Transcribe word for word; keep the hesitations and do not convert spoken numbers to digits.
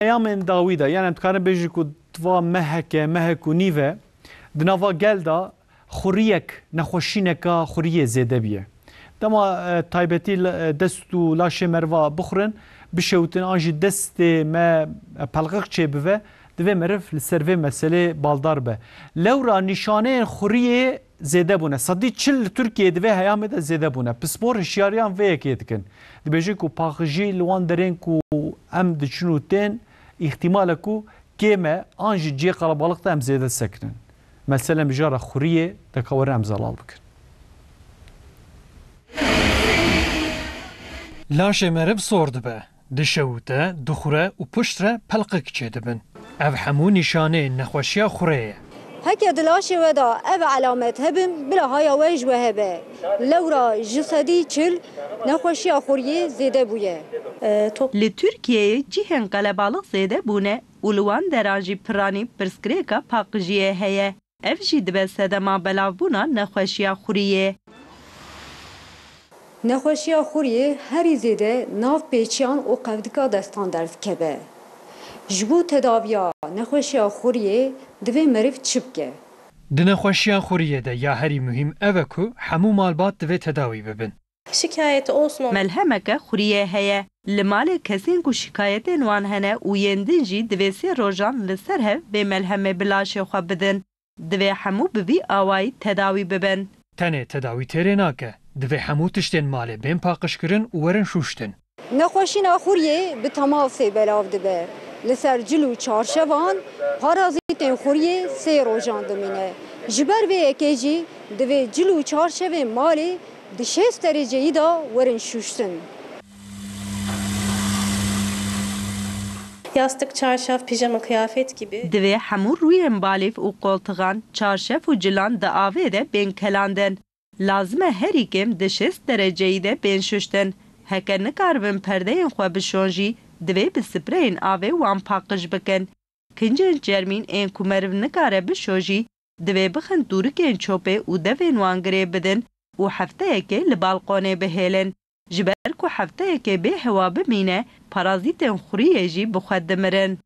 Peyamên dawî de, yani em dikarin bêjin ku di va meheke, mehek û nîve, di nava gel de xuriyek, nexweşîneka xuriyê zêde bûye. Dema, e, taybetî, e, dest û laşê meriva bixurin, bişewtin an jî destê me, e, pelqik çêbive, divê meriv li ser vê meselê baldar be. Lewra nîşaneyên xuriyê zêde bûne. Sedî çil li Tirkiyeyê di vê heyamê de zêde bûne. Pispor hişyariyan vê yekê dikin. Dibêjin ku paqijî li wan derên ku em diçin û tên, îhtimal e ku kêm e, an jî cihê qelebalix de em zêde sekinin. Mesele mijara xuriyê deka werin em zelal bikin. Laşê meriv sor dibe, dişewite, dixure û piştre pelqik çêdibin. Ev hemû nîşaneyên nexweşiya xurê ye. Heke di laşê we de ev elamet hebin, bila haya we ji we hebe. Lewra ji sedî çil nexweşiya xuriyê zêde bûye. Li Tirkiyeyê cihên qelebalix zêde bûne û li wan deran jî piranî pirsgirêka paqijiyê heye. Ev jî dibe sedema belavbûna nexweşiya xuriyê. Nexweşiya xuriyê herî zêde nav pêçiyan û qevdika destan derdikeve. Ji bo tedaviya nexweşiya xuriyê divê meriv çi bike? Di nexweşiya xuriyê de ya herî muhîm ev e ku hemû malbat divê tedawî bibin. Şikayet olsun. Melhemeke xuriyê heye. Li malê kesên ku şikayetên wan hene û yên din jî divê sê rojan li ser hev vê melhemê bi laşê xwe bidin. Divê hemû bi vî awayî tedawî bibin. Tenê tedawî têrê nake. Divê hemû tiştên malê bên paqijkirin û werin şûştin. Nexweşîna xuriyê bi temasê belav dibe. Li ser cil û çarşevan parazîtên xuriyê sê rojan dimîne. Ji ber vê yekê jî divê cil û çarşevên malê di şêst dereceyî de werin şûştin. Yastık, çarşaf, pijama, kıyafet gibi. Divê hemû rûyên balîf û qoltixan, çarşef û cilan di avê de bên kelandin. Lazim e herî kêm di şêst dereceyî de bên şuştin. Heke nikaribin perdeyên xwe bişon jî, divê bi spreyên avê wan paqij bikin. Kincên çermîn ên ku meriv nikare bişo jî, divê bixin dûrikên çopê û devên wan girê bidin û hefteyekê li balqonê bihêlin. Ji ber ku hefteyekê bê hewa bimîne, parazîtên xuriyê jî bi xwe dimirin.